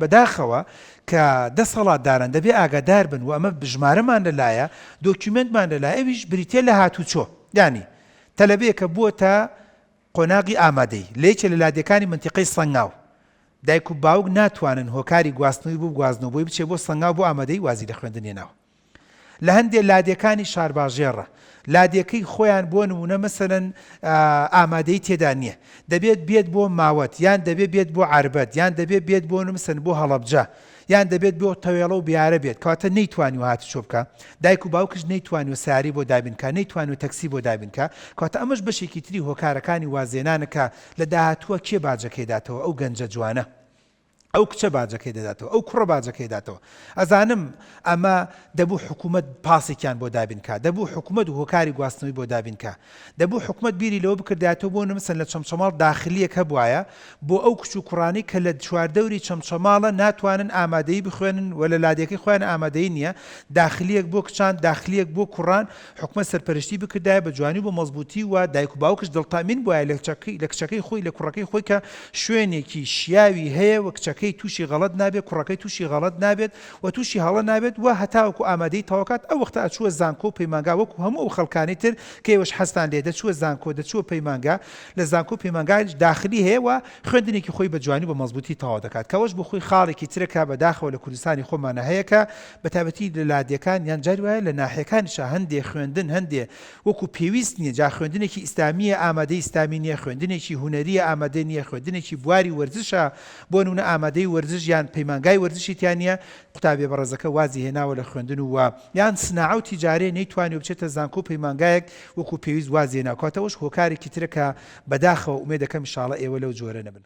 بەداخەوە کە دەسەڵاتداران دەبێ ئاگادار بن و ئەمە ژمارەمان لەلایە، دۆکیومێنتمان لەلایە ئەویش بریتیە لە هاتوچۆ. یانی تەلەبەیەکە بووەتە قۆناغی ئامادەی لە یەکێ لە لادێکانی مەنتیقەی سەنگاو، دایک و باوک ناتوانن هۆکاری گواستنەوەی بۆ بگوازنەوە بۆی بچێ بۆ سەنگاو بۆ ئامادەی وازی لە خوێندن هێناوە. لە هەندێ لادێکانی شارباژێڕە لادێکەی خۆیان بۆ نمونە مەسەلەن ئامادەی تێدا نییە دەبێت بێت بۆ ماوەت یان دەبێت بێت بۆ عەربەت یان دەبێت بێت بۆ نمسەن بۆ هەڵەبجە یان دەبێت بۆ تەوێڵە و بیارە بێت کەواتە نەیتوانیوە هاتوچۆ بکا دایک و باوکش نەیتوانیوە سەیارەی بۆ دابین کا نەیتوانیوە تەکسی بۆ دابین کا کەواتە ئەمەش بەشێکی تری هۆکارەکانی وازهێنانە کە لە داهاتووە کێ باجەکەی داتەوە ئەو گەنجە جوانە ئەو کچە باجەکەی دەداتەوە، ئەو کوڕە باجەکەی داتەوە. ئەزانم ئەمە دەبوو حکوومەت پاسێکیان بۆ دابین کا، دەبوو حکوومەت هۆکاری گواستنەوەی بۆ دابین کا، دەبوو حکوومەت بیری لەوە بکردایەتەوە بۆ نمسەن لە چەمچەماڵ داخلییەک هەبوایە بۆ ئەو کچ و کوڕانەی کە لە چواردەوری چەمچەماڵە ناتوانن ئامادەیی بخوێنن و لە لادێکەی خۆیان ئامادەیی نییە، داخلییەک بۆ کچان، داخلییەک بۆ کوڕان، حکومەت سەرپەرشتی بکردایە بە جوانی و بە مەزبوتی و دایک و باوکش دڵتەئمین بوایە لە لە کچەکەی خۆی لە کوڕەکەی خۆی کە شوێنێکی شیاوی هەیە و کچەکەی توشی غەڵەت نابێت کوڕەکەی توشی غەڵەت نابێت و توشی هەڵە نابێت و هەتاوەکو ئامادەی تەواوکات ئەو وەختە ئەچووە زانکۆ و پەیمانگا وەکو هەموو ئەو خەڵکانی تر کە ئێوەش حەزتان لێ دەچووە زانکۆ دەچووە پەیمانگا لە زانکۆ و پەیمانگایش داخلی هەیە و خوێندنێکی خۆی بە جوانی و بە مەزبوتی تەواو دەکات کە ئەوەش بۆ خۆی خاڵێکی ترە کە بەداخەوە لە کوردستانی خۆمانا هەیە کە بەتایبەتی لە لادێکان یان جاری وایە لە ناحیەکانیشا هەندێ خوێندن هەندێ وەکو پێویست نیە جا خوێندنێکی ئیسلامیە ئامادەی ئیسلامی نیە خوێندنێکی هونەریە ئامادە نیە خوێندنێکی بواری وەرزشە بۆ نمونە ئامادەی وەرزش یان پەیمانگای وەرزشی تیا نیە قوتابیە بەڕێزەکە وازی هێناوە لە خوێندن و وە یان سناعە و تیجارەیە نەیتوانیوە بچێتە زانکۆ و پەیمانگایەک وەکو پێویست وازی هێناوە کەواتە ئەوەش هۆکارێکی ترە کە بەداخەوە ئومێدەکەم ئیشاڵە ئێوە لەو جۆرە نەبن.